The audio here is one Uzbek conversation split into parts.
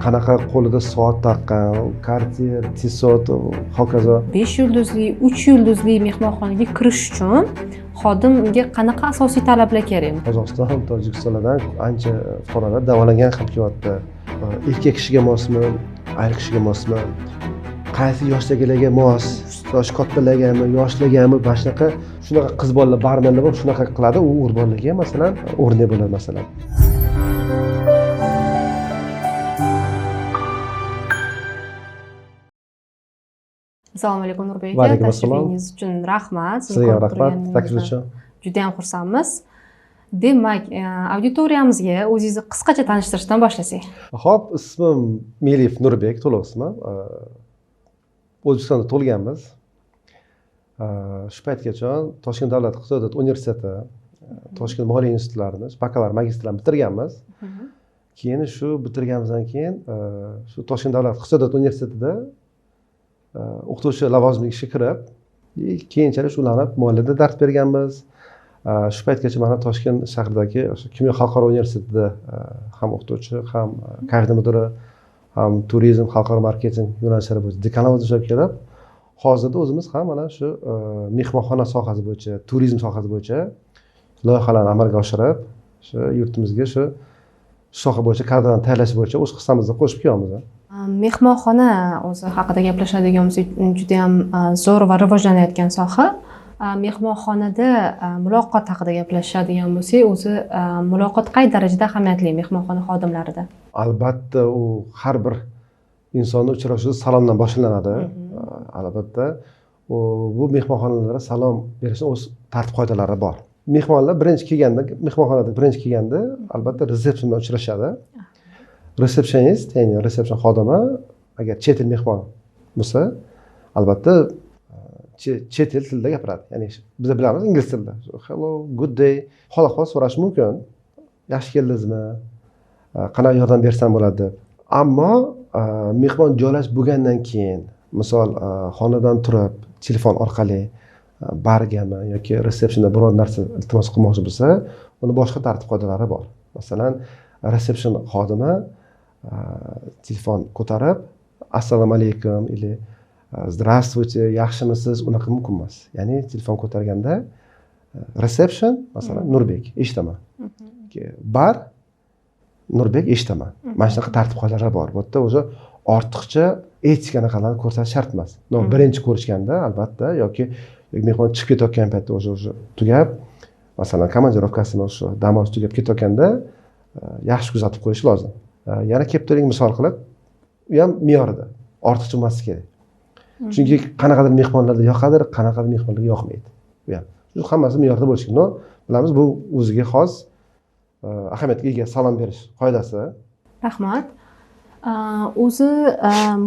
Qanaqa qo'lida soat taqqan, Cartier, Tissot, hokazo. 5 yulduzli, 3 yulduzli mehmonxonaga kirish uchun xodimga qanaqa asosiy talablar kerak? Qozog'iston, Tojikistondan ancha fuqarolar davolangan ham kelyapti. Erkak kishiga mosmi, ayol kishiga mosmi? Qaysi yoshdagilarga mos, yosh kattalargami, yoshlargami, mana shunaqa shunaqa qiz bolalar barmenlar bo'lib shunaqa qiladi, u o'g'il bolalarga masalan o'rnak bo'ladi masalan. Assalomu alaykum Nurbek Va aka, alaykum assalom. Tashrifingiz uchun rahmat. Sizni Sizga ko'rib rahmat, taklif turganimizdan uchun. Juda ham xursandmiz. Demak, auditoriyamizga o'zingizni qisqacha tanishtirishdan boshlasak. Xo'p, ismim Meliyev Nurbek, to'liq ismim. O'zbekistonda tug'ilganmiz. Shu paytgacha Toshkent davlat iqtisodiyot universiteti, Toshkent moliya institutlarini bakalavr magistrlarni bitirganmiz. Keyin shu bitirganimizdan keyin shu Toshkent davlat iqtisodiyot universitetida o'qituvchi lavozimiga ishga kirib, keyinchalik shug'ullanib moliyada dars berganmiz. Shu paytgacha mana Toshkent shahridagi o'sha Kimyo xalqaro universitetida ham o'qituvchi, ham kafedra mudiri, ham turizm, xalqaro marketing yo'nalishlari bo'yicha dekan lavozimida ishlab kelib, hozirda o'zimiz ham mana shu mehmonxona sohasi bo'yicha, turizm sohasi bo'yicha loyihalarni amalga oshirib, shu yurtimizga shu soha bo'yicha kadrlarni tayyorlash bo'yicha o'z hissamizni qo'shib kelyapmiz. Mehmonxona o'zi haqida gaplashadigan bo'lsak, juda ham zo'r va rivojlanayotgan soha. Mehmonxonada muloqot haqida gaplashadigan bo'lsak, o'zi muloqot qay darajada ahamiyatli mehmonxona xodimlarida? Albatta, u har bir insonni uchrashuvi salomdan boshlanadi. Albatta, bu mehmonxonalarda salom berishning o'z tartib qoidalari bor. Mehmonlar birinchi kelganda, mehmonxonada birinchi kelganda albatta resepsiyonda uchrashadi. Resepsionist, ya'ni resepsion xodimi agar chet el mehmon bo'lsa, albatta chet el tilida gapiradi. Ya'ni biz bilamiz ingliz tilida. Hello, good day, hol ahvol so'rash mumkin. Yaxshi keldingizmi? Qanaqa yordam bersam bo'ladi deb. Ammo mehmon joylash bo'lgandan keyin, misol xonadan turib telefon orqali bargami yoki resepsionda biror narsa iltimos qilmoqchi bo'lsa, uni boshqa tartib qoidalari bor. Masalan, resepsion xodimi telefon ko'tarib assalomu alaykum или здравствуйте, yaxshimisiz, unaqa mumkin emas. Ya'ni telefon ko'targanda resepsion, masalan, Nurbek, eshitaman. Bar Nurbek, eshitaman. Mana shunaqa tartib qoidalari bor. Bu yerda o'zi ortiqcha etika anaqalarni ko'rsatish shart emas. No, birinchi ko'rishganda albatta yoki mehmon chiqib ketayotgan paytda o'zi tugab, masalan, komandirovkasini o'sha dam olish tugab ketayotganda yaxshi kuzatib qo'yish lozim. Yana kelib turing misol qilib, u ham me'yorida ortiqcha bo'lmasligi kerak. Chunki qanaqadir mehmonlarda yoqadir, qanaqadir mehmonlarga yoqmaydi. Bu ham. Shu hammasi me'yorda bo'lishi kerak. No, bilamiz, bu o'ziga xos ahamiyatga ega salom berish qoidasi. Rahmat. O'zi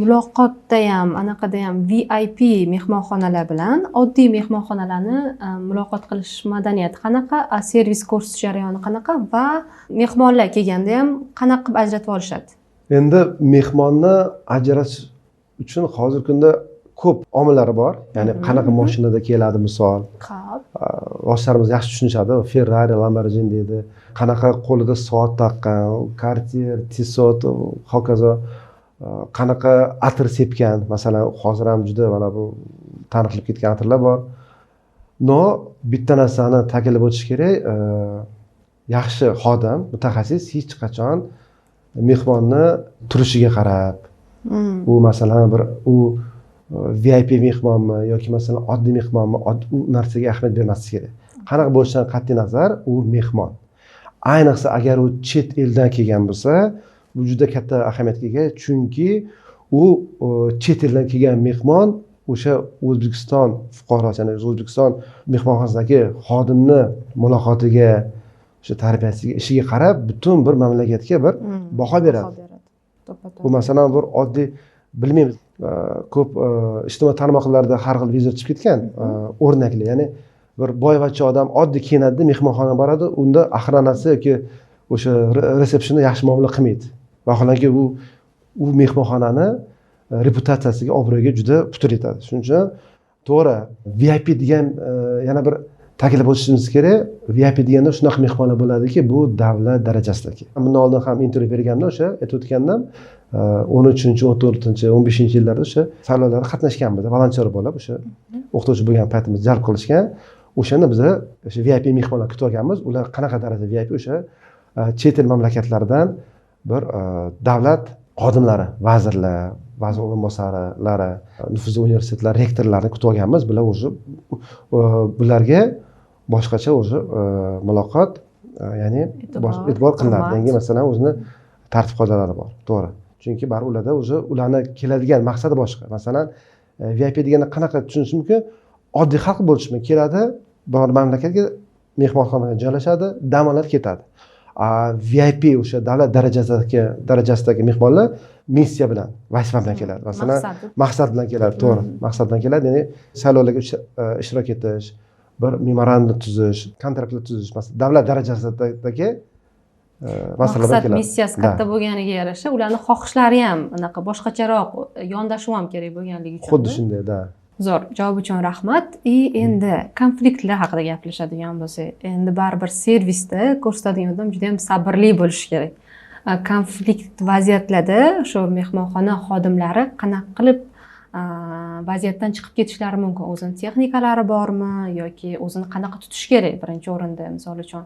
muloqotda ham, anaqada ham VIP mehmonxonalar bilan oddiy mehmonxonalarni muloqot qilish madaniyati qanaqa, servis ko'rsatish jarayoni qanaqa va mehmonlar kelganda ham qanaqa qilib ajratib olishadi? Endi mehmonni ajratish uchun hozirgi kunda ko'p omillar bor. Ya'ni qanaqa mashinada keladi misol. Yoshlarimiz yaxshi tushunishadi. Ferrari, Lamborghini deydi. Qanaqa qo'lida soat taqqan, Cartier, Tissot, hokazo, qanaqa atir sepgan, masalan, hozir ham juda mana bu taniqlib ketgan atirlar bor. No, bitta narsani ta'kidlab o'tish kerak, yaxshi xodim, mutaxassis hech qachon mehmonni turishiga qarab, u masalan bir u VIP mehmonmi yoki masalan oddiy mehmonmi, u narsaga ahamiyat bermaslik kerak. Qanaqa bo'lishidan qat'iy nazar, u mehmon. Ayniqsa agar u chet eldan kelgan bo'lsa, bu juda katta ahamiyatga ega, chunki u chet eldan kelgan mehmon o'sha O'zbekiston fuqarosi, ya'ni O'zbekiston mehmonxonasidagi xodimni muloqotiga, o'sha tarbiyasiga, ishiga qarab butun bir mamlakatga bir baho beradi. Baho beradi. To'ppa-to'g'ri. Bu masalan bir oddiy bilmaymiz, ko'p ijtimoiy tarmoqlarda har xil video chiqib ketgan, o'rnakli, ya'ni bir boyvachcha odam oddiy kiyinadida mehmonxonaga boradi, unda охранasi yoki o'sha resepsionda yaxshi muomala qilmaydi. Vaholanki u mehmonxonani reputatsiyasiga, obro'yiga juda putur yetadi. Shuning uchun to'g'ri, VIP degan yana bir ta'kidlab o'tishimiz kerak, VIP deganda shunaqa mehmonlar bo'ladiki, bu davlat darajasidagi. Bundan oldin ham intervyu berganimda o'sha aytib o'tgandim, 13, 14, 15 yillarda o'sha saylovlarda qatnashganmiz, volontyor bo'lib, o'sha o'qituvchi bo'lgan paytimizda jalb qilishgan. O'shanda biza o'sha VIP mehmonlar kutib olganmiz. Ular qanaqa darajada VIP, o'sha chet el mamlakatlaridan bir davlat xodimlari, vazirlar, vazir o'rinbosarlari, nufuzli universitetlar rektorlarini kutib olganmiz. Bular уже bularga boshqacha уже muloqot, ya'ni e'tibor qilinadi. Yangi, masalan, o'zini tartib qoidalari bor, to'g'ri. Chunki baribir ularda уже ularni keladigan maqsadi boshqa. Masalan, VIP deganda qanaqa tushunish mumkin? Oddiy xalq bo'lishi mumkin, keladi biror mamlakatga, mehmonxonaga joylashadi, dam oladi, ketadi. VIP, o'sha davlat darajasidagi mehmonlar missiya bilan, vazifa bilan keladi, masalan, maqsad bilan keladi, to'g'ri, maqsad bilan keladi. Ya'ni saylovlarga ishtirok etish, bir memorandum tuzish, kontraktlar tuzish, masalan, davlat darajasidagi masalalar. Maqsad, missiyasi katta bo'lganiga yarasha ularni xohishlari ham anaqa boshqacharoq, yondashuv ham kerak bo'lganligi uchun. Xuddi shunday, да. Zo'r, javob uchun rahmat. И endi konfliktlar haqida gaplashadigan bo'lsak, endi baribir servisda ko'rsatadigan odam juda yam sabrli bo'lishi kerak. Konflikt vaziyatlarda shu mehmonxona xodimlari qanaqa qilib vaziyatdan chiqib ketishlari mumkin? O'zini texnikalari bormi yoki o'zini qanaqa tutish kerak birinchi o'rinda? Misol uchun,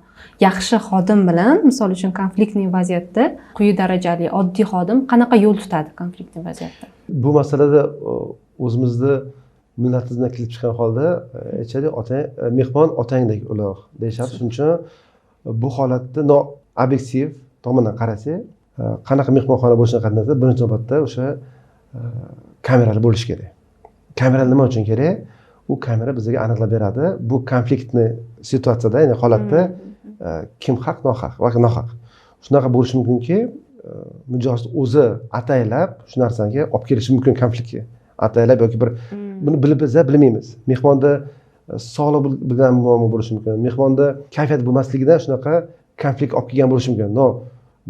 yaxshi xodim bilan, misol uchun, конфликтный vaziyatda quyi darajali oddiy xodim qanaqa yo'l tutadi конфликтный vaziyatda? Bu masalada o'zimizni millatimizdan kelib chiqqan holda aytishadi, otang, mehmon otangdek ulug', deyishadi. Shuning uchun bu holatda obyektiv tomondan qarasak, qanaqa mehmonxona bo'lishidan qat'iy nazar, birinchi navbatda o'sha kameralar bo'lishi kerak. Kamera nima uchun kerak? U kamera bizga aniqlab beradi bu конфликтный situatsiyada, ya'ni holatda kim haq, nohaq va nohaq. Shunaqa bo'lishi mumkinki, mijoz o'zi ataylab shu narsaga olib kelishi mumkin, konfliktga ataylab yoki bir buni bilib, biza bilmaymiz, mehmonda sog'liq bilan muammo bo'lishi mumkin, mehmonda kayfiyat bo'lmasligidan shunaqa konflikt olib kelgan bo'lishi mumkin. Но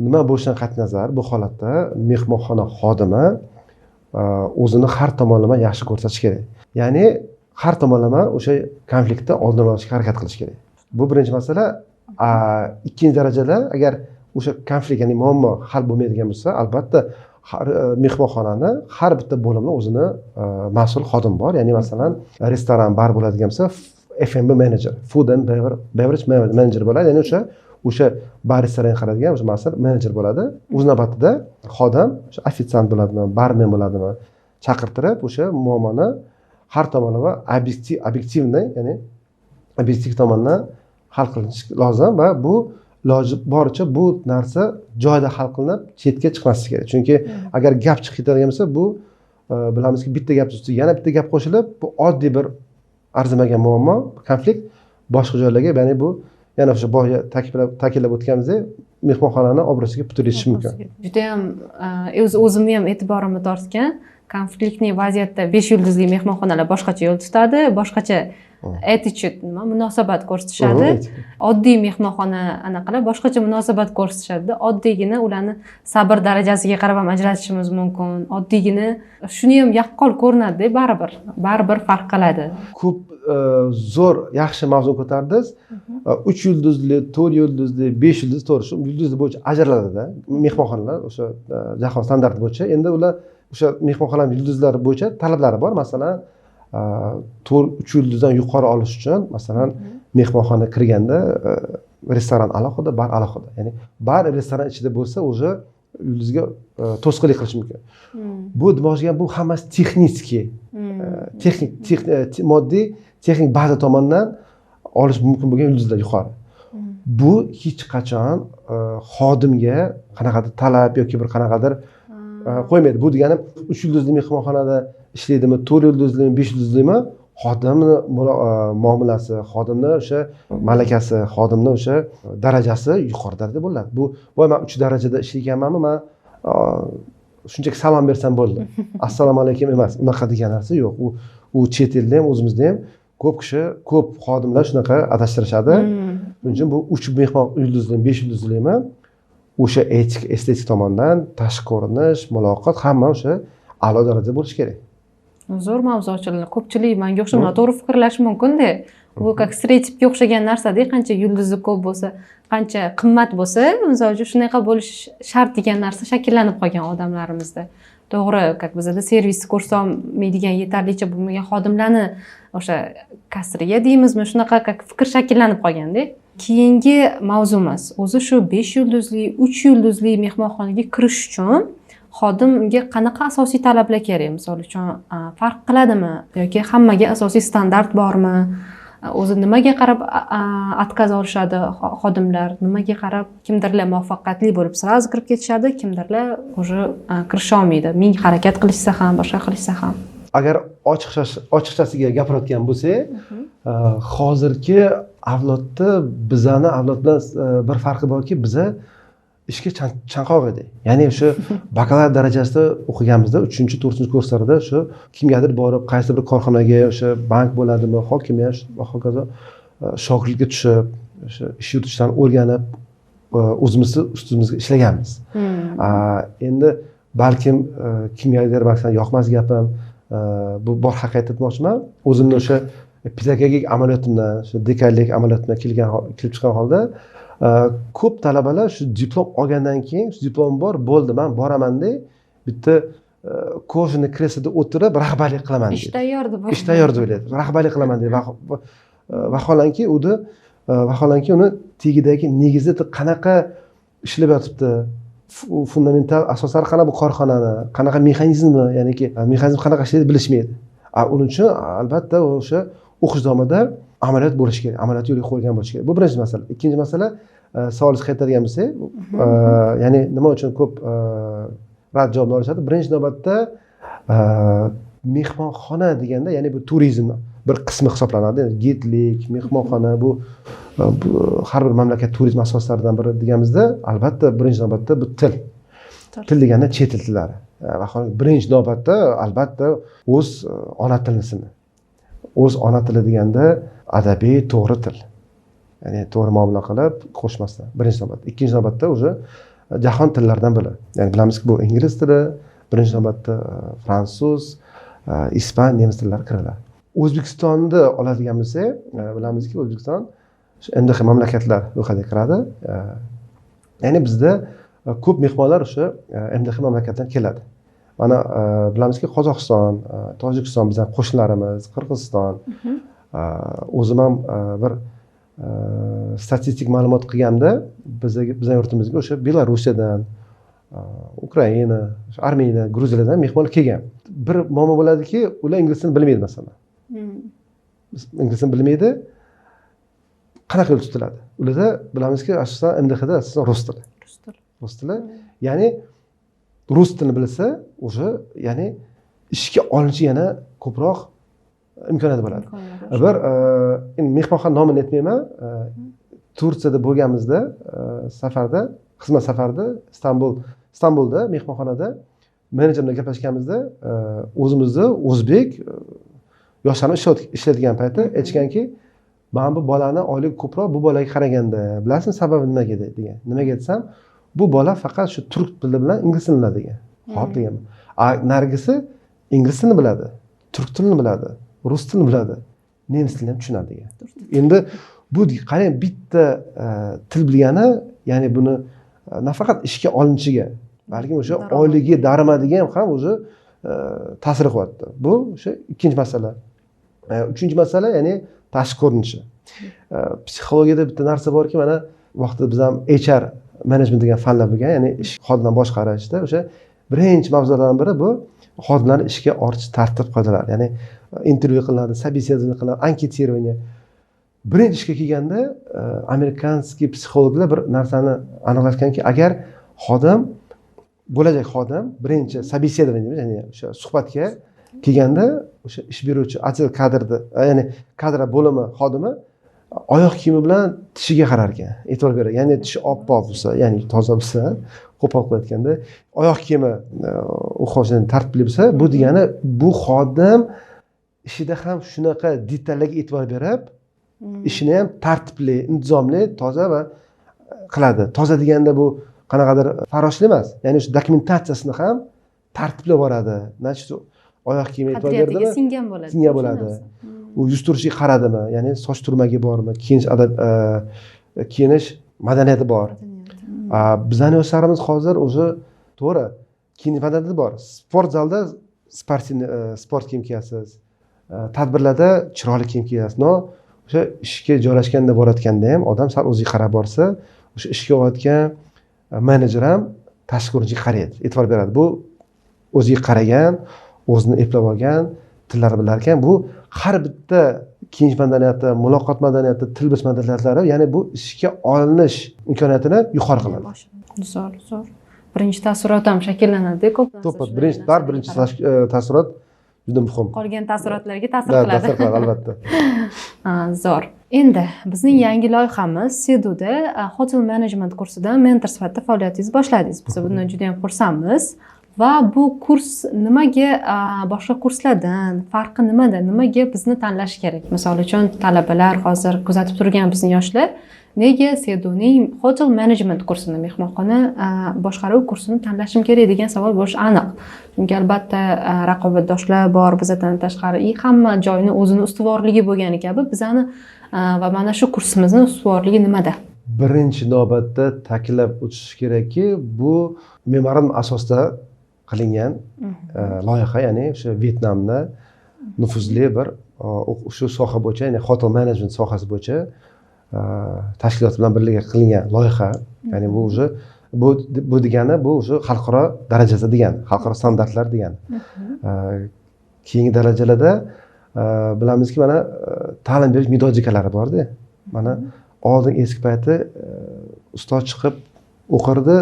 nima bo'lishidan qat'iy nazar, bu holatda mehmonxona xodimi o'zini har tomonlama yaxshi ko'rsatishi kerak, ya'ni har tomonlama o'sha konfliktni oldini olishga harakat qilish kerak. Bu birinchi masala. Ikkinchi darajada, agar o'sha konflikt, ya'ni muammo hal bo'lmaydigan bo'lsa, albatta har mehmonxonani har bitta bo'limini o'zini mas'ul xodim bor. Ya'ni, masalan, restoran, bar bo'ladigan bo'lsa, F&B menejer, food and beverage manager bo'ladi. Ya'ni o'sha bar, restoranga qaraydigan o'sha mas'ul menejer bo'ladi. O'z navbatida xodim, o'sha ofitsiant bo'ladimi, barmen bo'ladimi, chaqirtirib, o'sha muammoni har tomonlama объективный, ya'ni obyektiv tomondan hal qilinishi lozim va bu iloji boricha bu narsa joyida hal qilinib, chetga chiqmasligi kerak. Chunki agar gap chiqib ketadigan bo'lsa, bu bilamizki, bitta gap ustiga yana bitta gap qo'shilib, bu oddiy bir arzimagan muammo, konflikt boshqa joylarga, ya'ni bu yana o'sha boya ta'kidlab o'tganimizdek, mehmonxonani obro'siga putur yetishi mumkin. Judayam o'zimni ham e'tiborimni tortgan, конфликтный vaziyatda 5 yulduzli mehmonxonalar boshqacha yo'l tutadi, boshqacha attitude, nima, munosabat ko'rsatishadi, oddiy mehmonxona anaqalar boshqacha munosabat ko'rsatishadi. Oddiygina ularni sabr darajasiga qarab ham ajratishimiz mumkin. Oddiygina shuni ham yaqqol ko'rinadida, baribir farq qiladi. Ko'p zo'r, yaxshi mavzu ko'tardingiz. 3 yulduzli, 4 yulduzli, 5 yulduz, to'g'ri, shu yulduzli bo'yicha ajraladida mehmonxonalar o'sha jahon standarti bo'yicha. Endi ular o'sha mehmonxona yulduzlari bo'yicha talablari bor. Masalan, 4, 3 yulduzdan yuqori olish uchun, masalan, mehmonxona kirganda restoran alohida, bar alohida, ya'ni bar restoran ichida bo'lsa, уже yulduzga to'sqinlik qilishi mumkin. Bu demoqchi, bu hammasi texnический, texnik, moddiy texnik baza tomondan olish mumkin bo'lgan yulduzlar yuqori. Bu hech qachon xodimga qanaqadir talab yoki bir qanaqadir qo'ymaydi. Bu degani, 3 yulduzli mehmonxonada ishlaydimi, 4 yulduzlimi, 5 yulduzlimi, xodimni muomalasi, xodimni o'sha malakasi, xodimni o'sha darajasi yuqori darajada bo'ladi. Bu voy, man 3 darajada ishlayganmanmi, man shunchaki salom bersam bo'ldi, assalomu alaykum emas, unaqa degan narsa yo'q. U chet elda ham, o'zimizda ham ko'p kishi, ko'p xodimlar shunaqa adashtirishadi. Shuning uchun bu 3 mehmon yulduzli, 5 yulduzlimi, o'sha etik, estetik tomondan tashqi ko'rinish, muloqot, hamma o'sha a'lo darajada bo'lishi kerak. Zo'r mavzu ochildi. Ko'pchilik manga o'xshab noto'g'ri fikrlashi mumkinda. Bu как stereotipga o'xshagan narsada, qancha yulduzi ko'p bo'lsa, qancha qimmat bo'lsa, misol uchun, shunaqa bo'lishi shart degan narsa shakllanib qolgan odamlarimizda. To'g'ri, как bizada servis ko'rsatolmaydigan, yetarlicha bo'lmagan xodimlarni o'sha kasriga deymizmi, shunaqa как fikr shakllanib qolganda. Keyingi mavzumiz o'zi shu 5 yulduzli, 3 yulduzli mehmonxonaga kirish uchun xodimga qanaqa asosiy talablar kerak? Misol uchun, farq qiladimi yoki hammaga asosiy standart bormi? O'zi nimaga qarab отказ olishadi xodimlar? Nimaga qarab kimdirlar muvaffaqiyatli bo'lib сразу kirib ketishadi, kimdirlar уже kirisha olmaydi, ming harakat qilishsa ham, boshqa qilishsa ham? Agar ochiqchasiga gapirayotgan bo'lsak, hozirgi avlodda bizani avlod bilan bir farqi borki, biza ishga chanqoq edik. Ya'ni o'sha bakalavr darajasida o'qiganimizda, uchinchi, to'rtinchi kurslarda shu kimgadir borib, qaysi bir korxonaga, o'sha bank bo'ladimi, hokimiyat va hokazo, shogirdga tushib, o'sha ish yuritishdan o'rganib, o'zimizni ustimizga ishlaganmiz. Endi balkim kimgadir masalan yoqmas gapim, bu bor haqiqat aytmoqchiman. O'zimni o'sha pedagogik amaliyotimdan, shu dekanlik amaliyotimdan kelib chiqqan holda, ko'p talabalar shu diplom olgandan keyin, shu diplomim bor, bo'ldi, man boraman deb, bitta кожаный kresloda o'tirib rahbarlik qilaman ish deydi. Tayyor deb. Ish tayyor deb o'ylaydi, rahbarlik qilaman deydi. Vaholanki uni vaholanki uni tagidagi negizida qanaqa ishlab yotibdi, fundamental asoslari qanaqa, bu korxonani qanaqa mexanizmi, ya'niki mexanizm qanaqa ishlaydi, bilishmaydi. A uning uchun albatta o'sha o'qish davomida amaliyot bo'lishi kerak, amaliyot yo'lga qo'yilgan bo'lishi kerak. Bu birinchi masala. Ikkinchi masala, savolingizga qaytadigan bo'lsak, ya'ni nima uchun ko'p rad javobni olishadi? Birinchi navbatda mehmonxona deganda, ya'ni bu turizm bir qismi hisoblanadi. Gidlik, mehmonxona, bu har bir mamlakat turizm asoslaridan biri deganimizda, albatta birinchi navbatda bu til. Til deganda chet el tillari. Vaholanki birinchi navbatda albatta o'z ona tilisini, o'z ona tili deganda adabiy to'g'ri til, ya'ni to'g'ri muomala qilib qo'shmasdan, birinchi navbatda. Ikkinchi navbatda уже jahon tillaridan biri, ya'ni bilamizki, bu ingliz tili birinchi navbatda, fransuz, ispan, nemis tillari kiriladi. O'zbekistonni oladigan bo'lsak, bilamizki, O'zbekiston shu MDH mamlakatlar ro'yxatiga kiradi. Ya'ni bizda ko'p mehmonlar o'sha MDH mamlakatidan keladi. Mana bilamizki, Qozog'iston, Tojikiston bizani qo'shnilarimiz, Qirg'iziston. O'zim ham bir statistik ma'lumot qilganda, bizani yurtimizga o'sha Belorussiyadan, Ukraina, Armeniya, Gruziyadan mehmonlar kelgan. Bir muammo bo'ladiki, ular ingliz tilini bilmaydi, masalan. Ingliz tilini bilmaydi, qanaqa yo'l tutiladi? Ularda bilamizki, asosan MDHda asosan rus tili. Rus tili. Rus tili, ya'ni rus tilini bilsa уже, ya'ni ishga olinishi yana ko'proq imkoniyati bo'ladi. Bir endi mehmonxona nomini aytmayman, Turkiyada bo'lganimizda, safarda, xizmat safarida, Istanbulda mehmonxonada menejer bilan gaplashganimizda, o'zimizni o'zbek yoshlarni ishlaydigan payti aytishganki, mana bu bolani oyligi ko'proq bu bolaga qaraganda, bilasizmi sababi nimaga degan. Nimaga desam, bu bola faqat shu turk tili bilan ingliz tilini biladi degan. Ho'p deganman. A narigisi ingliz tilini biladi, turk tilini biladi, rus tilini biladi, nemis tilini ham tushunadi degan. Endi bu qarang, bitta til bilgani, ya'ni buni nafaqat ishga olinishiga, balkim o'sha oyligi, daromadiga ham уже ta'sir qilyapti. Bu o'sha ikkinchi masala. Uchinchi masala, ya'ni tashqi ko'rinishi. Psixologiyada bitta narsa borki, mana vaqtida biz ham HR management degan fanlar bo'lgan, ya'ni ish xodimlarni boshqarishda o'sha birinchi mavzulardan biri bu xodimlarni ishga ortish tartib qoidalari, ya'ni intervyu qilinadi, собеседование qilinadi, анкетирование. Birinchi ishga kelganda американский psixologlar bir narsani aniqlashganki, agar xodim, bo'lajak xodim birinchi собеседование deymiz, ya'ni o'sha suhbatga kelganda o'sha ish beruvchi отдел kadrni, ya'ni kadr bo'limi xodimi oyoq kiyimi bilan tishiga qarar ekan, e'tibor beradi. Ya'ni tishi oppoq bo'lsa, ya'ni toza bo'lsa, qo'pol qilib aytganda, oyoq kiyimi ухоженный, tartibli bo'lsa, bu degani bu xodim ishida ham shunaqa detallarga e'tibor berib, ishini ham tartibli, intizomli, toza va qiladi. Toza deganda bu qanaqadir farroshlik emas, ya'ni shu dokumentatsiyasini ham tartiblab boradi. Значит, oyoq kiyimiga e'tibor qadriyatiga berdimi, singan bo'ladi. Singan o'sha bo'ladi. narsa. U yuz turishiga qaradimi, ya'ni soch turmagi bormi, kiyinish adab, kiyinish madaniyati bor. Bizani yoshlarimiz hozir уже to'g'ri kiyinish madaniyati bor. Sport zalda sport kiyim kiyasiz, tadbirlarda chiroyli kiyim kiyasiz. Но o'sha ishga joylashganda borayotganda ham odam sal o'ziga qarab borsa, o'sha ishga olayotgan menejer ham tashqi ko'rinishiga qaraydi, e'tibor beradi. Bu o'ziga qaragan, o'zini eplab olgan, tillar bilar ekan. Bu har bitta kiyinish madaniyati, muloqot madaniyati, til bilish madaniyatlari, ya'ni bu ishga olinish imkoniyatini yuqori qiladi. Zo'r, zo'r. Birinchi taassurot ham shakllanadi ko'p narsa. To'ppa, birinchi birinchi taassurot juda muhim. Qolgan taassurotlarga ta'sir qiladi. Ta'sir qiladi, albatta. Zo'r. Endi bizning yangi loyihamiz Seduda Hotel Management kursidan mentor sifatida faoliyatingizni boshladingiz. Biz bundan juda ham xursandmiz. Va bu kurs nimaga boshqa kurslardan farqi nimada? Nimaga bizni tanlash kerak? Misol uchun talabalar, hozir kuzatib turgan bizni yoshlar nega Seduning Hotel Management kursini, mehmonxona boshqaruv kursini tanlashim kerak degan savol bo'lishi aniq. Chunki albatta raqobatdoshlar bor bizdan tashqari, и hamma joyni o'zini ustuvorligi bo'lgani kabi bizani va mana shu kursimizni ustuvorligi nimada? Birinchi navbatda ta'kidlab o'tish kerakki, bu memorandum asosida qilingan loyiha, ya'ni o'sha Vyetnamda nufuzli bir shu soha bo'yicha, ya'ni hotel management sohasi bo'yicha tashkilot bilan birga qilingan loyiha. Ya'ni bu уже bu degani, bu уже xalqaro darajada degani, xalqaro standartlar degani. Keyingi darajalarda bilamizki, mana ta'lim berish metodikalari borda. Mana oldin eski payti ustoz chiqib o'qirdi,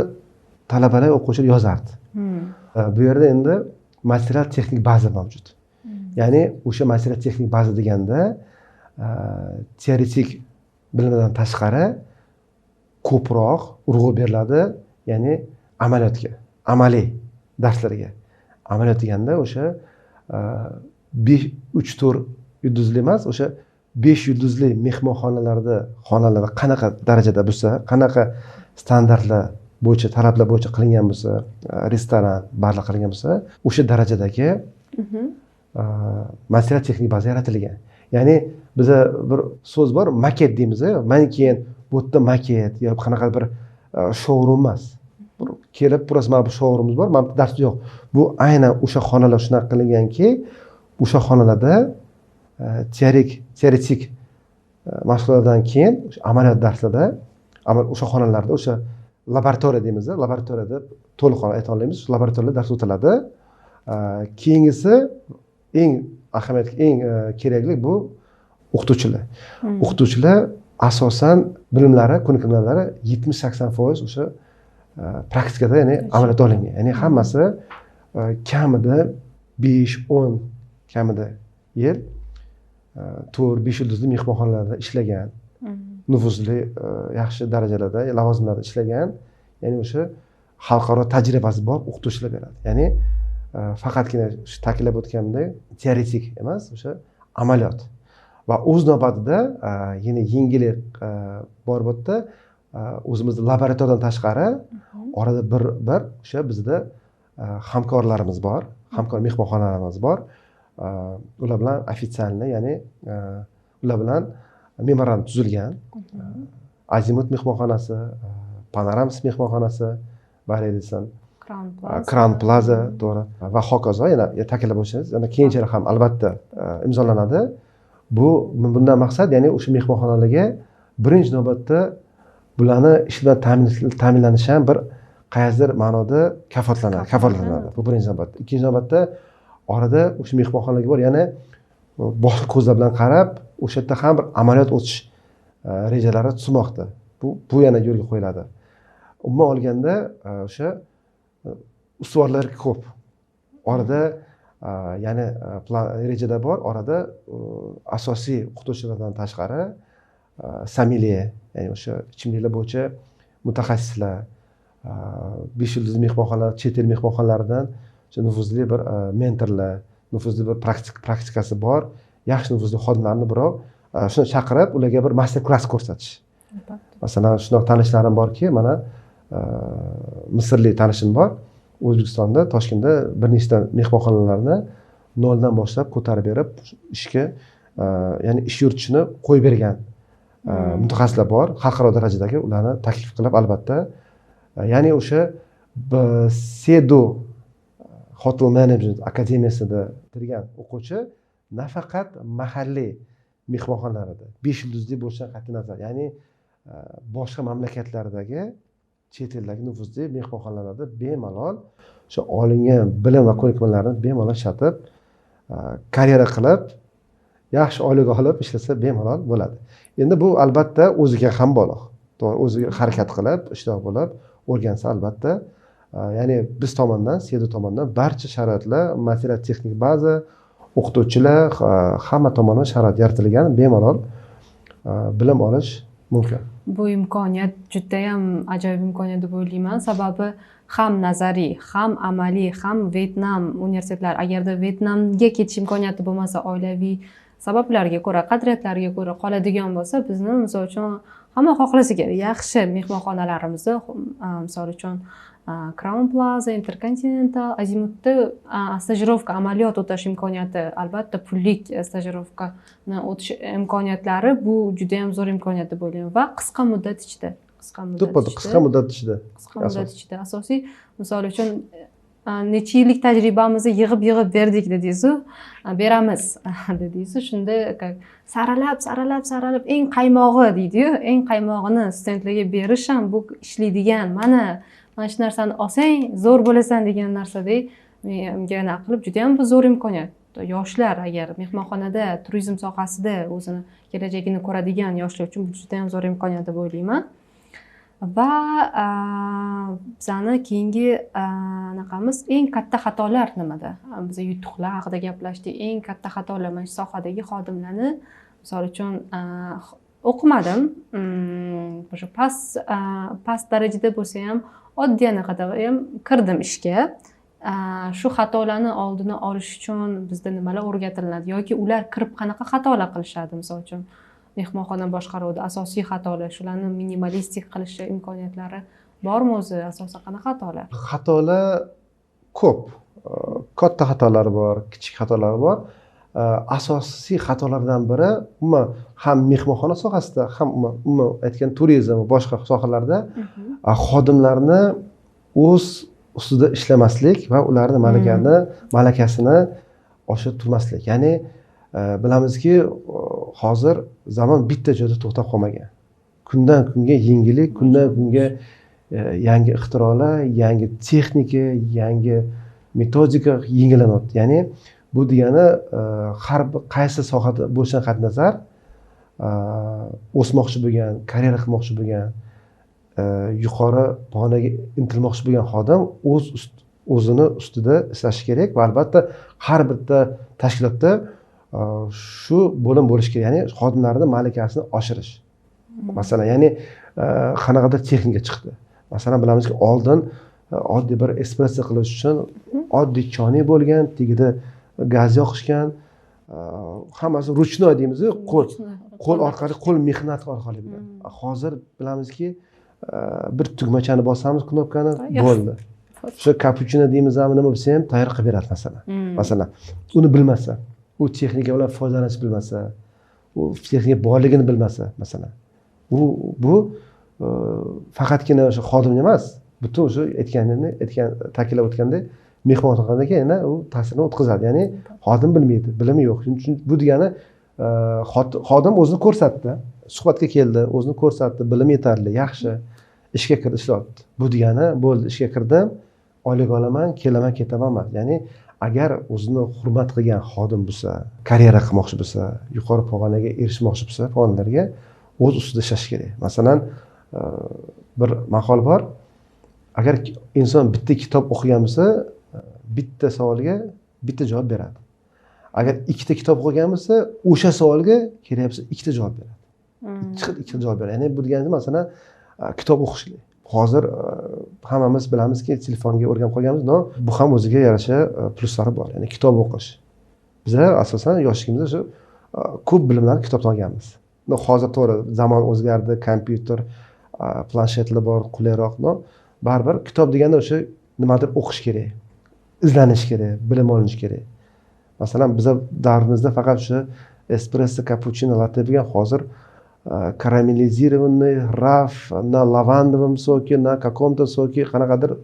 talabalar, o'quvchilar yozardi. Bu yerda endi material texnik baza mavjud. Ya'ni o'sha material texnik baza deganda teoretik bilimdan tashqari ko'proq urg'u beriladi, ya'ni amaliyotga, amaliy darslarga. Amaliyot deganda o'sha 5, 3, 4 yulduzli emas, o'sha 5 yulduzli mehmonxonalarda xonalar qanaqa darajada bo'lsa, qanaqa standartlar bo'yicha, talablar bo'yicha qilingan bo'lsa, restoran, barlar qilingan bo'lsa, o'sha darajadagi material texnik baza yaratilgan. Ya'ni biza bir so'z bor, maket deymiz, maneken, bu yerda maket yo qanaqa bir showroom emas. Bir kelib, просто mana bu showroomimiz bor, mana bu dars yo'q. Bu aynan o'sha xonalar shunaqa qilinganki, o'sha xonalarda teoretik mashg'ulotlardan keyin o'sha amaliyot darslarda, amal o'sha xonalarda, o'sha laboratoriya deymiz, laboratoriyada to'liq ayta olmaymiz, shu laboratoriyada dars o'tiladi. Keyingisi eng ahamiyatli, eng kerakli bu o'qituvchilar. O'qituvchilar asosan bilimlari, ko'nikmalari 70-80% o'sha praktikada, ya'ni amaliyotda olingan. Ya'ni hammasi kamida 5-10 kamida yil 4-5 yulduzli mehmonxonalarda ishlagan, nufuzli, yaxshi darajalarda, lavozimlarda ishlagan, ya'ni o'sha xalqaro tajribasi bor o'qituvchilar beradi. Ya'ni faqatgina shu ta'kidlab o'tganimdek teoretik emas, o'sha amaliyot. Va o'z navbatida yana yengillik bor bu yerda, o'zimizni laboratoriyadan tashqari orada bir o'sha bizda hamkorlarimiz bor, hamkor mehmonxonalarimiz bor. Ular bilan официально, ya'ni ular bilan memorandum tuzilgan. Azimut mehmonxonasi, Panorams mehmonxonasi, Radisson, Crown Plaza. Crown Plaza, to'g'ri, va hokazo. Yana ta'kidlab o'tsangiz, yana keyinchalik ham albatta imzolanadi. Bu bundan maqsad, ya'ni o'sha mehmonxonalarga birinchi navbatda bularni ish bilan ta'minlanishi ham bir qaysidir ma'noda kafolatlanadi. Bu birinchi navbatda. Ikkinchi navbatda orada o'sha mehmonxonalarga bor, yana boshqa ko'zlar bilan qarab, o'sha yerda ham bir amaliyot o'tish rejalari tuzmoqda. Bu yana yo'lga qo'yiladi. Umuman olganda o'sha ustuvorlar ko'p. Orada ya'ni plan rejada bor, orada asosiy o'qituvchilardan tashqari sommelier, ya'ni o'sha ichimliklar bo'yicha mutaxassislar, 5 yulduzli mehmonxonalar, chet el mehmonxonalaridan o'sha nufuzli bir mentorlar, nufuzli bir praktikasi bor, yaxshi nufuzli xodimlarni birov shuni chaqirib, ularga bir master klass ko'rsatish. Masalan, shunaqa tanishlarim borki, mana Misrlik tanishim bor. O'zbekistonda, Toshkentda bir nechta mehmonxonalarni noldan boshlab ko'tarib berib, ishga ya'ni ish yuritishni qo'yib bergan mutaxassislar bor, xalqaro darajadagi, ularni taklif qilib albatta, ya'ni o'sha SEDU Hotel Management akademiyasida bitirgan o'quvchi nafaqat mahalliy mehmonxonalarda 5 yulduzli bo'lishidan qat'iy nazar, ya'ni boshqa mamlakatlardagi, chet eldagi nufuzli mehmonxonalarda bemalol o'sha olingan bilim va ko'nikmalarni bemalol ishlatib, karyera qilib, yaxshi oylik olib ishlasa bemalol bo'ladi. Endi bu albatta o'ziga ham bog'liq. To'g'ri, o'ziga harakat qilib, ishtiyoq bo'lib o'rgansa albatta, ya'ni biz tomondan, SEDU tomondan barcha sharoitlar, material texnik baza, o'qituvchilar, hamma tomondan sharoit yaratilgan, bemalol bilim olish mumkin. Bu imkoniyat judayam ajoyib imkoniyat deb o'ylayman. Sababi ham nazariy, ham amaliy, ham Vyetnam universitetlari, agarda Vyetnamga ketish imkoniyati bo'lmasa, oilaviy sabablarga ko'ra, qadriyatlarga ko'ra qoladigan bo'lsa, bizni misol uchun hamma xohlasa kerak, yaxshi mehmonxonalarimizni, misol uchun Crown Plaza, Intercontinental, Azimutda stajirovka, amaliyot o'tash imkoniyati, albatta pullik stajirovkani o'tish imkoniyatlari, bu judayam zo'r imkoniyat deb o'ylayman va qisqa muddat ichida, qisqa muddat ichida, qisqa muddat ichida, qisqa muddat ichida asosiy, misol uchun necha yillik tajribamizni yig'ib yig'ib berdik dedingizu, beramiz dedingizu, shunda saralab saralab saralab eng qaymog'i deydiyu, eng qaymog'ini studentlarga berish ham bu ishlaydigan, mana mana shu narsani olsang zo'r bo'lasan degan narsadek menga anaqa qilib, judayam bu zo'r imkoniyat. Yoshlar agar mehmonxonada, turizm sohasida o'zini kelajagini ko'radigan yoshlar uchun bu judayam zo'r imkoniyat deb o'ylayman. Va bizani keyingi anaqamiz, eng katta xatolar nimada? Biz yutuqlar haqida gaplashdik. Eng katta xatolar mana shu sohadagi xodimlarni, misol uchun, o'qimadim, o'sha past darajada bo'lsa ham, oddiy anaqada ham kirdim ishga. Shu xatolarni oldini olish uchun bizda nimalar o'rgatiladi yoki ular kirib qanaqa xatolar qilishadi, misol uchun mehmonxona boshqaruvida asosiy xatolar, shularni minimalistik qilish imkoniyatlari bormi o'zi, asosan qanaqa xatolar? Xatolar ko'p, katta xatolar bor, kichik xatolar bor. Asosiy xatolardan biri umuman ham mehmonxona sohasida, ham umuman aytgan turizm va boshqa sohalarda xodimlarni o'z ustida ishlamaslik va ularni malakasini oshirib turmaslik. Ya'ni bilamizki, hozir zamon bitta joyda to'xtab qolmagan. Kundan kunga yengillik, kundan kunga yangi ixtirolar, yangi texnika, yangi metodika yengillanyapti. Ya'ni bu degani har bir qaysi sohada bo'lishidan qat'iy nazar, o'smoqchi bo'lgan, karyera qilmoqchi bo'lgan, yuqori pog'onaga intilmoqchi bo'lgan xodim o'zini ustida ishlashi kerak va albatta har bitta tashkilotda shu bo'lim bo'lishi kerak, ya'ni xodimlarni malakasini oshirish. Masalan, ya'ni qanaqadir texnika chiqdi. Masalan, bilamizki, oldin oddiy bir espresso qilish uchun oddiy choynak bo'lgan, tagida gaz yoqishgan, hammasi ручной deymiz-ku, qo'l orqali, qo'l mehnati orqali bo'lgan. Hozir bilamizki, bir tugmachani bosamiz, knopkani, bo'ldi. O'sha kapuchino deymizmi, nima bo'lsa ham tayyor qilib beradi masalan. Masalan, uni bilmasa, u texnika bilan foydalanish bilmasa, u texnika borligini bilmasa, masalan, bu faqatgina o'sha xodim emas, butun o'sha aytganini, aytgan, ta'kidlab o'tgandek, mehmonxonaga yana u ta'sirini o'tkazadi. Ya'ni xodim bilmaydi, bilimi yo'q. Shuning uchun bu degani, xodim o'zini ko'rsatdi, suhbatga keldi, o'zini ko'rsatdi, bilimi yetarli, yaxshi, ishga kirdi, ishlayapti. Bu degani bo'ldi, ishga kirdim, oylik olaman, kelaman, ketaman emas. Ya'ni agar o'zini hurmat qilgan xodim bo'lsa, karyera qilmoqchi bo'lsa, yuqori pog'onaga erishmoqchi bo'lsa, pog'onalarga o'z ustida ishlashi kerak. Masalan, bir maqol bor. Agar inson bitta kitob o'qigan bo'lsa, bitta savolga bitta javob beradi. Agar ikkita kitob o'qigan bo'lsa, o'sha savolga kerak bo'lsa ikkita javob beradi. Ikki xil, ikki xil javob beradi. Ya'ni bu degani, masalan, kitob o'qishlik. Hozir hammamiz bilamizki, telefonga o'rganib qolganmiz, но bu ham o'ziga yarasha pluslari bor. Ya'ni kitob o'qish. Bizlar asosan yoshligimizda shu ko'p bilimlarni kitobdan olganmiz. Но hozir to'g'ri, zamon o'zgardi, kompyuter, planshetlar bor, qulayroq, но baribir kitob deganda o'sha nimadir o'qish kerak, izlanish kerak, bilim olish kerak. Masalan, biza davrimizda faqat o'sha Espresso, kapuchino, latte bo'lgan, hozir карамелизированный раф на лавандовом соке, на каком-то соке, qanaqadir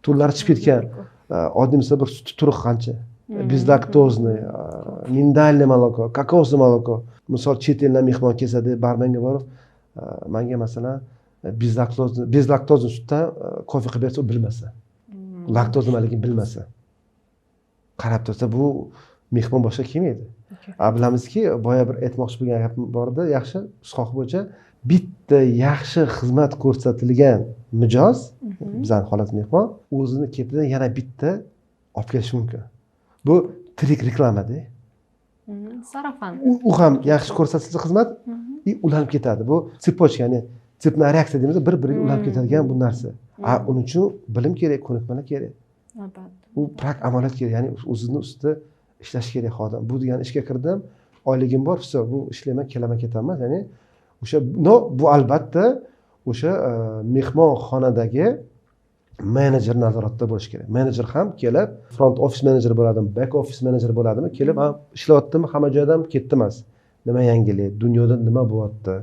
turlari chiqib ketgan. Oddiy misol, bir sut turi qancha: безлактозный, миндальное молоко, кокосовое молоко. Misol, chet eldan mehmon kelsada, barmenga borib, manga, masalan, безлактозный sutdan kofe qilib bersa, u bilmasa, laktoz nimaligini bilmasa, qarab tursa, bu mehmon boshqa kelmaydi. A bilamizki, boya bir aytmoqchi bo'lgan gapim bor edi, yaxshi soha bo'yicha bitta yaxshi xizmat ko'rsatilgan mijoz, bizani holat mehmon o'zini ketidan yana bitta olib kelishi mumkin. Bu tirik reklamada. Сарафан. U ham yaxshi ko'rsatilsa xizmat и ulanib ketadi. Bu цепочка, ya'ni цепная реакция deymiz, bir biriga ulanib ketadigan bu narsa. A uning uchun bilim kerak, ko'nikmalar kerak. Albatta. U prakt amaliyot kerak, ya'ni o'zini ustida ishlash kerak xodim. Bu degani ishga kirdim, oyligim bor, все, bu ishlayman, kelaman, ketaman emas. Ya'ni o'sha, но bu albatta o'sha mehmonxonadagi menejer nazoratda bo'lishi kerak. Menejer ham kelib, front office menejer bo'ladimi, back office menejer bo'ladimi, kelib, ha, ishlayaptimi, hamma joydan ketdi emas, nima yangilik, dunyoda nima bo'lyapti.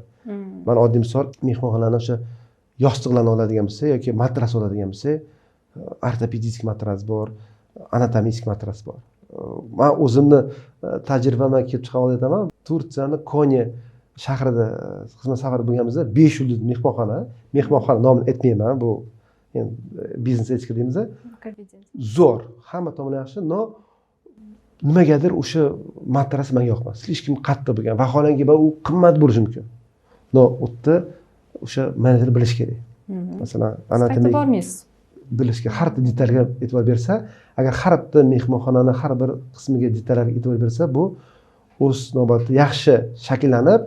Mana oddiy misol, mehmonxonani o'sha yostiqlarni oladigan bo'lsak yoki matras oladigan bo'lsak, ортопедический matras bor, anatomik matras bor. Man o'zimni tajribamdan kelib chiqib aytaman, Turkiyani Konya shahrida xizmat safari bo'lganimizda, 5 yulduzli mehmonxona, mehmonxona nomini aytmayman, bu endi biznes etika deymiz, zo'r, hamma tomoni yaxshi, но nimagadir o'sha matras menga yoqmadi, слишком qattiq bo'lgan. Vaholanki u qimmat bo'lishi mumkin, но u yerda o'sha menejer bilishi kerak, masalan, anatomik bormaysiz. Bilish kerak, har bitta detalga e'tibor bersa, agar har bitta mehmonxonani har bir qismiga, detallarga e'tibor bersa, bu o'z navbatida yaxshi shakllanib,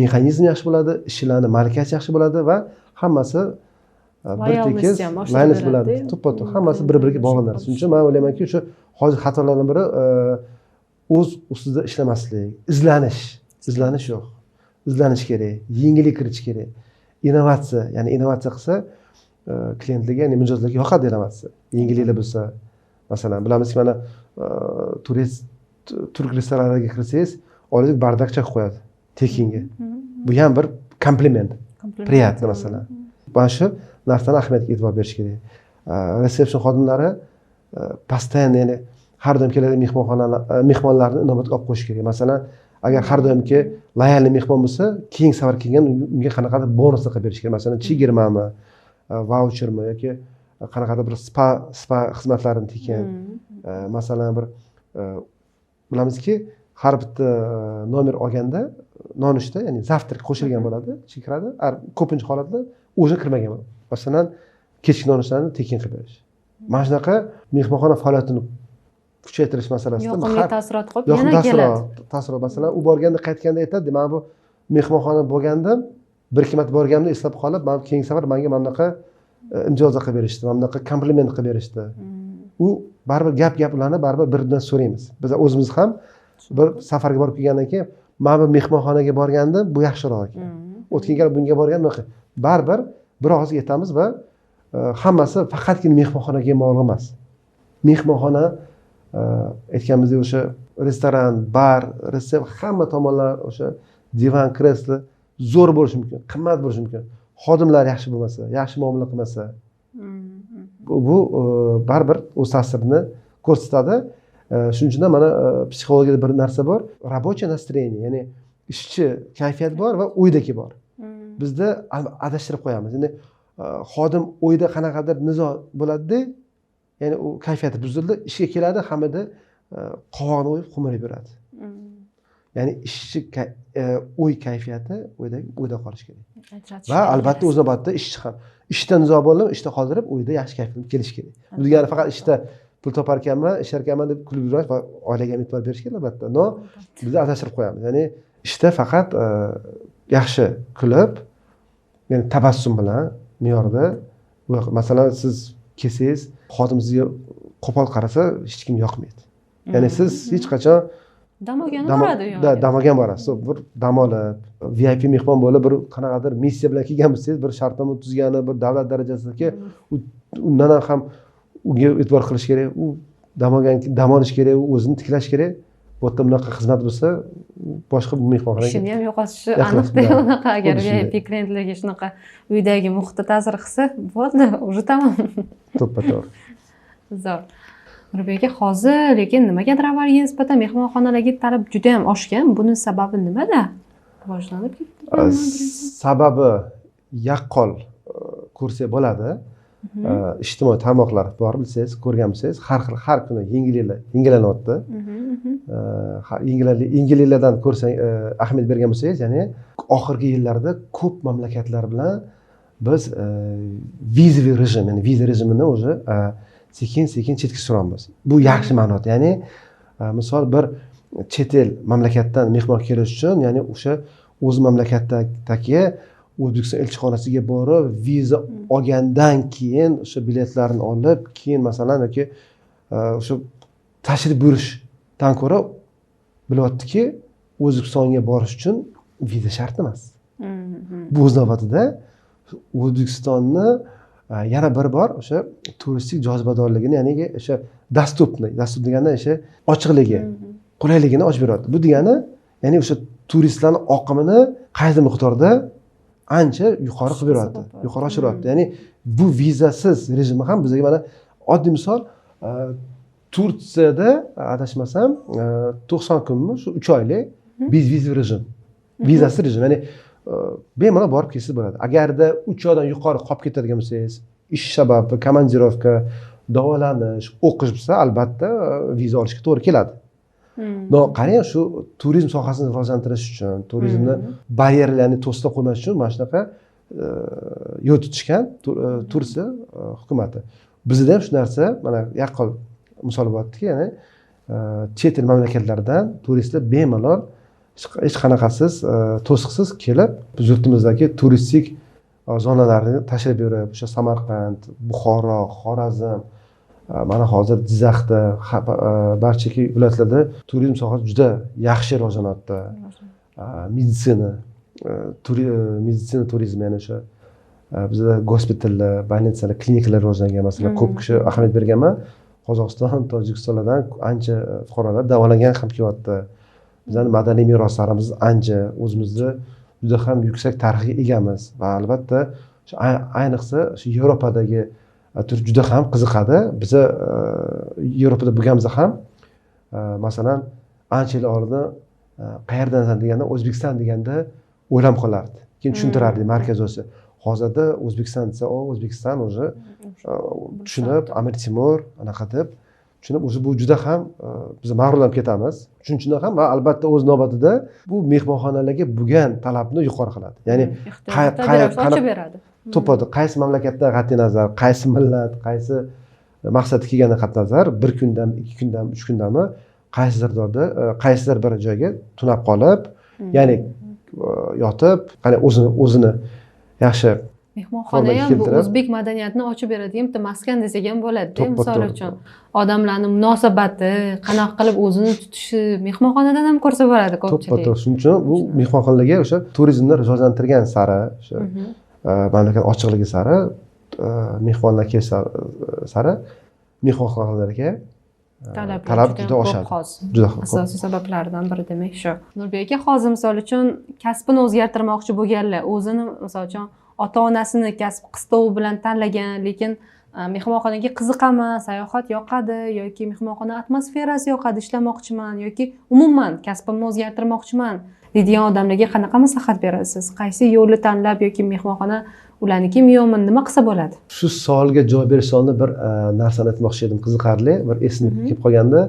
mexanizm yaxshi bo'ladi, ishchilarni malakasi yaxshi bo'ladi va hammasi bir tekis лояльность bo'ladi, to'ppa to'g'ri, hammasi bir biriga bog'liq narsa. Shuning uchun man o'ylaymanki, o'sha hozir xatolardan biri o'z ustida ishlamaslik, izlanish yo'q. Izlanish kerak, yengillik kiritish kerak, innovatsiya. Ya'ni innovatsiya qilsa, klientlarga, ya'ni mijozlarga yoqadi innovatsiya, yengilliklar bo'lsa. Masalan, bilamizki, mana turist turk restoranlariga kirsangiz, oldingizga bardakcha qilib qo'yadi tekinga. Bu ham bir kompliment, приятно. Masalan, mana shu narsani ahamiyatiga e'tibor berish kerak. Reception xodimlari постоянно, ya'ni har doim keladigan mehmonxona mehmonlarni inobatga olib qo'yish kerak. Masalan, agar har doimgi лояльный mehmon bo'lsa, keyingi safar kelgan unga qanaqadir bonuslar qilib berish kerak. Masalan, chegirmami, vauchermi yoki qanaqadir bir spa xizmatlarini tekin. Masalan, bir bilamizki, har bitta nomer olganda nonushta, ya'ni завтрак qo'shilgan bo'ladi, ichiga kiradi. Ko'pincha holatda уже kirmagan bo'ladi. Masalan, kechki nonushtani tekin qilib berish. Mana shunaqa mehmonxona faoliyatini kuchaytirish masalasida yoqimli taassurot qo'yib, yoqimli yana keladi. Taassurot. Masalan, u borganda, qaytganda aytadi: "Man bu mehmonxona bo'lgandim, bir ikki marta borganimda eslab qolib, man keyingi safar manga mana bunaqa imtiyozlar qilib berishdi, mana bunaqa kompliment qilib berishdi." U baribir gap gap ularni baribir bir biridan so'raymiz. Biz o'zimiz ham bir safarga borib kelgandan keyin, mana bu mehmonxonaga borgandim, bu yaxshiroq ekan, o'tgan gal bunga borgan bunaqa, baribir bir og'iz aytamiz. Va hammasi faqatgina mehmonxonaga bog'liq emas. Mehmonxona, aytganimizdek, o'sha restoran, bar, retsept, hamma tomonlar, o'sha divan, kreslo zo'r bo'lishi mumkin, qimmat bo'lishi mumkin, xodimlar yaxshi bo'lmasa, yaxshi muomala qilmasa, bu baribir o'z ta'sirini ko'rsatadi. Shuning uchun ham mana psixologiyada bir narsa bor, рабочее настроение, ya'ni ishchi kayfiyati bor va uydagi bor. Bizda adashtirib qo'yamiz. Endi xodim uyda qanaqadir nizo bo'ladida, ya'ni u kayfiyati buzildi, ishga keladi, hammada qovog'ini o'yib, xumirib yuradi. Ya'ni ishchi uy kayfiyati uyda qolishi kerak. Ajratish va kerak. Albatta, o'z navbatida ishchi ham ishda nizo bo'ldimi, ishda qoldirib, uyda yaxshi kayf qilib kelish kerak. Bu degani faqat ishda pul topar ekanman, ishlar ekanman deb kulib yurmas va oilaga ham e'tibor berish kerak albatta. Но biz adashtirib qo'yamiz. Ya'ni ishda faqat yaxshi kulib, ya'ni tabassum bilan me'yorda. Masalan, siz kelsangiz, xodim sizga qo'pol qarasa, hech kimga yoqmaydi. Ya'ni siz hech qachon dam olgani boradi u da, yoqqa. Dam olgan borasiz. Bir dam olib, VIP mehmon bo'lib, bir qanaqadir missiya bilan kelgan bo'lsangiz, bir shartnoma tuzgani, bir davlat darajasidagi, undan ham unga e'tibor qilish kerak. U dam olgan, dam olish kerak, u o'zini tiklash kerak. Bu yerda bunaqa xizmat bo'lsa, boshqa mehmonxonaga ishini ham yo'qotishi aniqda. Unaqa agar VIP klientlarga shunaqa uydagi muhitda ta'sir qilsa, bo'ldi, уже tamom. To'ppa to'g'ri. Zo'r. Nurbek aka, hozir lekin nimagadir avvalgiga nisbatan mehmonxonalarga talab juda yam oshgan. Buni sababi nimada? Rivojlanib ketdi. Sababi yaqqol ko'rsak bo'ladi. Ijtimoiy tarmoqlar bor, bilsangiz, ko'rganmisiz, har xil, har kuni yangiliklar yangilanyapti. Yangiliklardan ko'rsang, ahamiyat bergan bo'lsangiz, ya'ni oxirgi yillarda ko'p mamlakatlar bilan biz визовый rejim, ya'ni viza rejimini уже sekin sekin chetga suramiz. Bu yaxshi ma'noda, ya'ni misol, bir chet el mamlakatdan mehmon kelish uchun, ya'ni o'sha o'z mamlakatdagi O'zbekiston elchixonasiga borib viza olgandan keyin, o'sha biletlarni olib, keyin masalan yoki o'sha tashrif buyurishdan ko'ra, bilyaptiki, O'zbekistonga borish uchun viza shart emas. Bu o'z navbatida O'zbekistonni yana bir bor o'sha turistik jozibadorligini, ya'ni o'sha доступный, доступ deganda o'sha ochiqligi, qulayligini ochib beryapti. Bu degani, ya'ni o'sha turistlarni oqimini qaysi miqdorda ancha yuqori qilib beryapti, yuqori oshiryapti. Ya'ni bu vizasiz rejimi ham bizga, mana oddiy misol, Turkiyada adashmasam 90 kunmi, shu 3 oylik безвизовый rejim, vizasiz rejim, ya'ni bemalol borib kelsangiz bo'ladi. Agarda 3 oydan yuqori qolib ketadigan bo'lsangiz, ish sababi, komandirovka, davolanish, o'qish bo'lsa, albatta viza olishga to'g'ri keladi. Но qarang, shu turizm sohasini rivojlantirish uchun, turizmni baryerlarni to'sib qo'ymash uchun mana shunaqa yo'l tutishgan Turkiya hukumati. Bizda ham shu narsa mana yaqqol misol bo'lyaptiki, ya'ni chet el mamlakatlaridan turistlar bemalol hech qanaqasiz to'siqsiz kelib, yurtimizdagi turistik zonalarni tashrif buyurib, o'sha Samarqand, Buxoro, Xorazm, mana hozir Jizzaxda, barchaki viloyatlarda turizm sohasi juda yaxshi rivojlanyapti. Meditsina, meditsina turizmi, ya'ni o'sha bizda gospitallar, больница lar, klinikalar rivojlangan. Masalan, ko'p kishi ahamiyat berganman, Qozog'iston, Tojikistonlardan ancha fuqarolar davolangan ham kelyapti. Bizani madaniy meroslarimiz ancha, o'zimizni juda ham yuksak tarixga egamiz va albatta shu ayniqsa shu Yevropadagi turist juda ham qiziqadi. Biza Yevropada bo'lganimizda ham, masalan, ancha yil oldin qayerdansan deganda, O'zbekiston deganda o'ylanib qolardi, keyin tushuntirardik Markaz Osiyo. Hozirda O'zbekiston desa, o, O'zbekiston, уже tushunib, Amir Temur anaqa deb tushunib, уже bu juda ham biz mag'rurlanib ketamiz shuning uchun ham. Va albatta o'z navbatida bu mehmonxonalarga bo'lgan talabni yuqori qiladi, ya'ni ochib beradi. To'ppa, qaysi mamlakatdan qat'iy nazar, qaysi millat, qaysi maqsadda kelganidan qat'iy nazar, bir kundami, 2 kundami, 3 kundami, qaysidir joyda, qaysidir bir joyga tunab qolib, ya'ni yotib, qani o'zini yaxshi Mehmonxona ham bu o'zbek madaniyatini ochib beradigan bitta maskan desak ham bo'ladida. Misol uchun, odamlarni munosabati, qanaqa qilib o'zini tutishi mehmonxonadan ham ko'rsa bo'ladi ko'pchilik. To'ppa to'g'ri. Shuning uchun bu mehmonxonalarga o'sha turizmni rivojlantirgan sari, o'sha mamlakat ochiqligi sari, mehmonlar kelsa sari mehmonxonalarga talab juda oshadi. Juda asosiy sabablardan biri demak shu. Nurbek aka, hozir misol uchun kasbini o'zgartirmoqchi bo'lganlar, o'zini misol uchun ota onasini kasb qistovi bilan tanlagan, lekin mehmonxonaga qiziqaman, sayohat yoqadi yoki mehmonxona atmosferasi yoqadi, ishlamoqchiman yoki umuman kasbimni o'zgartirmoqchiman deydigan odamlarga qanaqa maslahat berasiz? Qaysi yo'lni tanlab yoki mehmonxona ularnikimi, yo'qmi, nima qilsa bo'ladi? Shu savolga javob berish oldin bir narsani aytmoqchi edim, qiziqarli bir esimga kelib qolganda.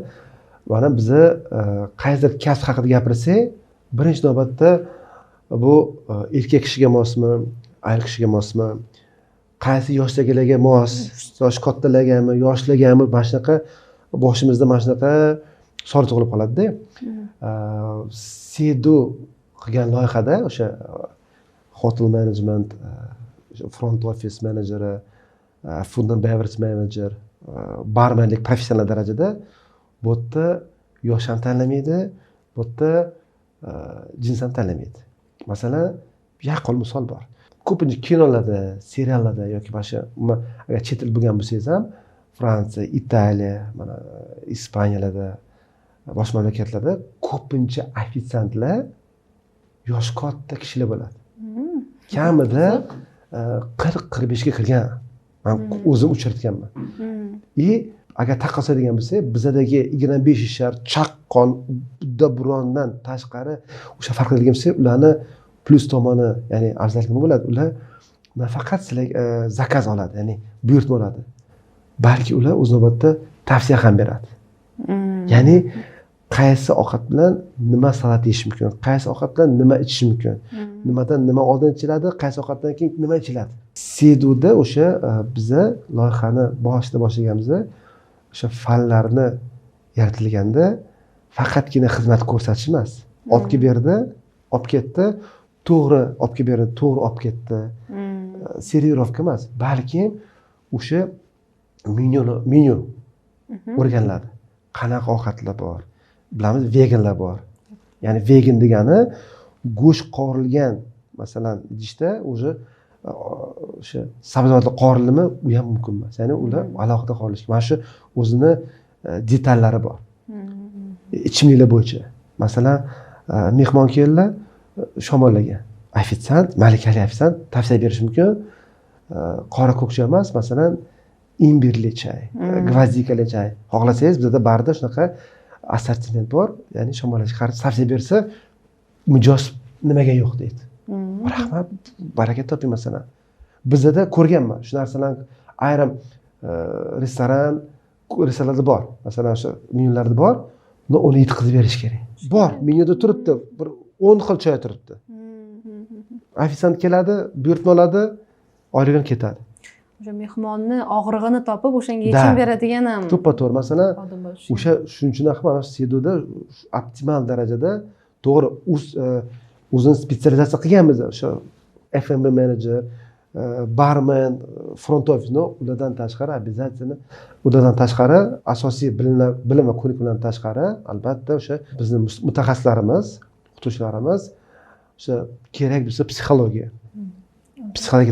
Mana biza qaysidir kasb haqida gapirsak, birinchi navbatda bu erkak kishiga mosmi, ayol kishiga mosmi, qaysi yoshdagilarga mos, yoshi kattalargami, yoshlargami, mana shunaqa boshimizda mana shunaqa savol tug'ilib qoladida. Sedu qilgan loyihada o'sha hotel management, front office menejeri, food and beverage manager, barmenlik professional darajada, bu yerda yosh ham tanlamaydi, bu yerda jins ham tanlamaydi. Masalan, yaqqol misol bor, ko'pincha kinolarda, seriallarda yoki mana shu umuman agar chet el bo'lgan bo'lsangiz ham, Fransiya, Italiya, mana Ispaniyalarda boshqa mamlakatlarda ko'pincha ofitsiantlar yoshi katta kishilar bo'ladi. Kamida 40-45 ga kirgan. Man o'zim uchratganman. И agar taqqosladigan bo'lsak, bizadagi 25 yashar chaqqon uddaburondan tashqari o'sha farq qiladigan bo'lsak, ularni plyus tomoni, ya'ni afzallik nima bo'ladi? Ular nafaqat sizlarga zakaz oladi, ya'ni buyurtma oladi, balki ular o'z navbatida tavsiya ham beradi. Ya'ni qaysi ovqat bilan nima salat yeyish mumkin, qaysi ovqat bilan nima ichish mumkin, nimadan nima oldin ichiladi, qaysi ovqatdan keyin nima ichiladi. Seduda o'sha biza loyihani boshida boshlaganimizda o'sha fanlarni yaratilganda faqatgina xizmat ko'rsatish emas, olib kelib berdi, olib ketdi, to'g'ri olib kelib berdi, to'g'ri olib ketdi. Servirovka emas, balki o'sha menyu o'rganiladi. Qanaqa ovqatlar bor? Bilamiz, veganlar bor. Ya'ni vegan degani go'sht qovurilgan, masalan, idishda уже o'sha sabzavotlar qovurildimi, u ham mumkin emas. Ya'ni ular alohida qovurilishi. Mana shu o'zini detallari bor. Ichimliklar bo'yicha. Masalan, mehmon keldi, shamollagan. Ofitsiant, malakali ofitsiant tavsiya berishi mumkin. Qora ko'k choy emas, masalan, imbirli chay, гвоздика li chay. Xohlasangiz, bizada barda shunaqa assortiment bor. Ya'ni shamollashga qarshi tavsiya bersa, mijoz nimaga yo'q deydi. Rahmat, baraka toping masalan. Bizada ko'rganman shu narsalarni, ayrim restoranlarda bor. Masalan, o'sha menyularda bor, uni yetkazib berish kerak. Bor, menyuda turibdi, bir 10 xil choy turibdi. Ofitsiant keladi, buyurtma oladi, oyligini ketadi. O'sha mehmonni og'rig'ini topib, o'shanga yechim beradigan ham To'ppa to'g'ri. Masalan, o'sha shuning uchun ham mana shu Seduda optimal darajada to'g'ri o'zini spetsializatsiya qilganmiz. O'sha F&B menejer, barmen, front office, но ulardan tashqari обязательно, ulardan tashqari asosiy bilim va ko'nikmalardan tashqari albatta o'sha bizni mutaxassislarimiz, o'qituvchilarimiz o'sha kerak bo'lsa psixologiya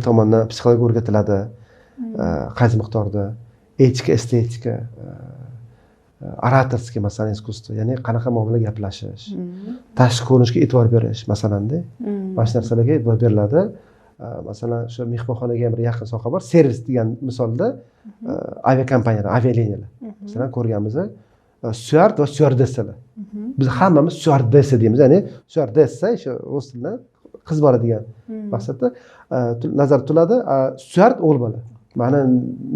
tomondan psixologiya o'rgatiladi, qaysi miqdorda etika, estetika, ораторский, masalan, искусство, ya'ni qanaqa muomala, gaplashish, tashqi ko'rinishga e'tibor berish masalanda, mana shu narsalarga e'tibor beriladi. Masalan, o'sha mehmonxonaga ham bir yaqin soha bor, servis degan misolda aviakompaniyalar, avialiniyalar, masalan, ko'rganmiz, styuard va styuardessalar. Biz hammamiz styuardessa deymiz, ya'ni styuardessa o'sha rus tilidan qiz bola degan maqsadda nazarda tutiladi. Styuard o'g'il bola. Mani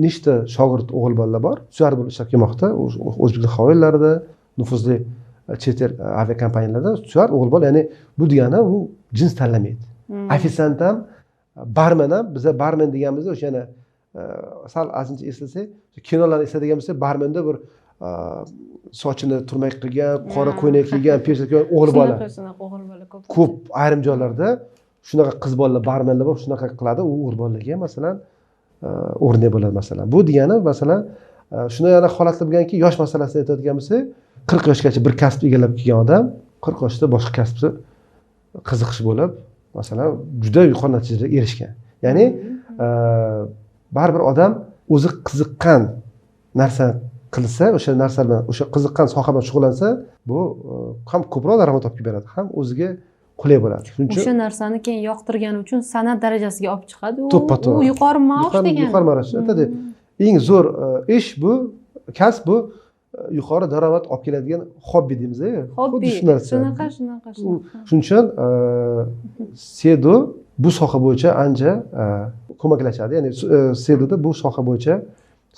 nechta shogird o'g'il bolalar bor, styuard bo'lib ishlab kelmoqda O'zbekiston havo yo'llarida, nufuzli chet el aviakompaniyalarda styuard o'g'il bola. Ya'ni bu degani u jins tanlamaydi. Ofitsiant ham, barmen ham. Biza barmen deganimizda o'sha yana sal ozgincha eslasak, kinolarni eslaydigan bo'lsak, barmenda bir sochini turmak qilgan, qora ko'ylak kiygan, перчатка kiygan o'g'il bola. Shunaqa o'g'il bola ko'p. Ko'p ayrim joylarda shunaqa qiz bolalar barmenlar bor, shunaqa qiladi. U o'g'il bolalarga, masalan, o'rnak bo'ladi. Masalan, bu degani, masalan, shunday yana holatlar bo'lganki, yosh masalasida aytadigan bo'lsak, 40 yoshgacha bir kasb egallab kelgan odam 40 yoshda boshqa kasbni qiziqishi bo'lib, masalan, juda yuqori natijalarga erishgan. Ya'ni baribir odam o'zi qiziqqan narsani qilsa, o'sha narsa bilan, o'sha qiziqqan soha bilan shug'ullansa, bu ham ko'proq daromad olib kelib beradi, ham o'ziga qulay bo'ladi. Shuning uchun o'sha narsani keyin yoqtirgani uchun san'at darajasiga olib chiqadi u. To'ppa to'g'ri. U yuqori maosh degani. Yuqori maosh aytadi. Eng zo'r ish bu, kasb bu, yuqori daromad olib keladigan hobbi deymiz. Hobbi. Xuddi shu narsa. Shunaqa, shunaqa, shunaqa. Shuning uchun Sedu bu soha bo'yicha ancha ko'maklashadi. Ya'ni Seduda bu soha bo'yicha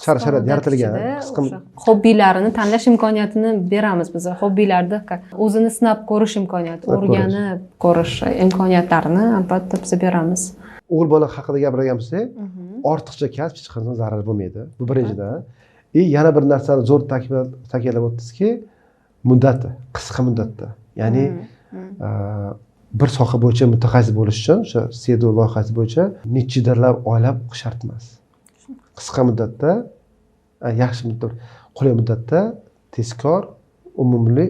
shart sharoit yaratilgan. Qisqa hobbilarini tanlash imkoniyatini beramiz biz. Hobbilarda o'zini sinab ko'rish imkoniyati, o'rganib ko'rish imkoniyatlarini albatta biz beramiz. O'g'il bola haqida gapirgan bo'lsak, ortiqcha kasb hech qachon zarar bo'lmaydi. Bu birinchidan. И yana bir narsani zo'r ta'kidlab o'tdingizki, muddati qisqa muddatda. Ya'ni bir soha bo'yicha mutaxassis bo'lish uchun o'sha Sedu loyihasi bo'yicha nechidirlab oylab o'qish shart emas. Qisqa muddatda, yaxshi muddat, qulay muddatda tezkor, umumli,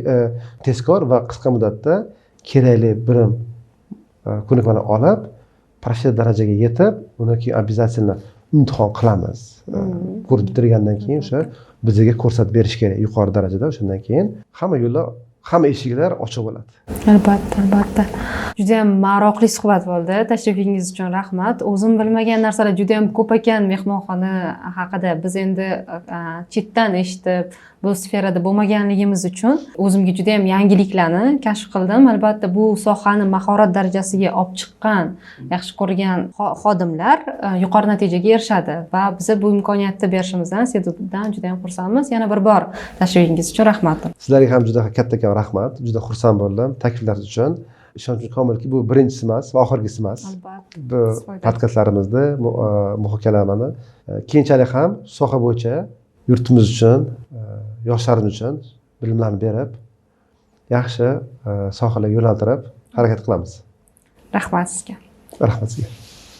tezkor va qisqa muddatda kerakli bilim, ko'nikmani olib, professional darajaga yetib, uni keyin обязательно imtihon qilamiz. Ko'rib bitirgandan keyin o'sha bizga ko'rsatib berish kerak yuqori darajada. O'shandan keyin hamma yo'llar, hamma eshiklar ochiq bo'ladi. Albatta, albatta. Juda ham maroqli suhbat bo'ldi. Tashrifingiz uchun rahmat. O'zim bilmagan narsalar juda ham ko'p ekan mehmonxona haqida. Biz endi chetdan eshitib, bu sferada bo'lmaganligimiz uchun o'zimga juda ham yangiliklarni kashf qildim. Albatta, bu sohani mahorat darajasiga olib chiqqan, yaxshi ko'rgan xodimlar yuqori natijaga erishadi va biza bu imkoniyatni berishimizdan Sedudan juda ham xursandmiz. Yana bir bor tashrifingiz uchun rahmat. Sizlarga ham juda kattakon rahmat. Juda xursand bo'ldim takliflaringiz uchun. Ishonchim komilki, bu birinchisi emas va oxirgisi emas. Albatta. Bu podkastlarimizni, muhokalamani keyinchalik ham soha bo'yicha yurtimiz uchun, yoshlarimiz uchun bilimlarni berib, yaxshi sohalarga yo'naltirib harakat qilamiz. Rahmat sizga. Rahmat sizga.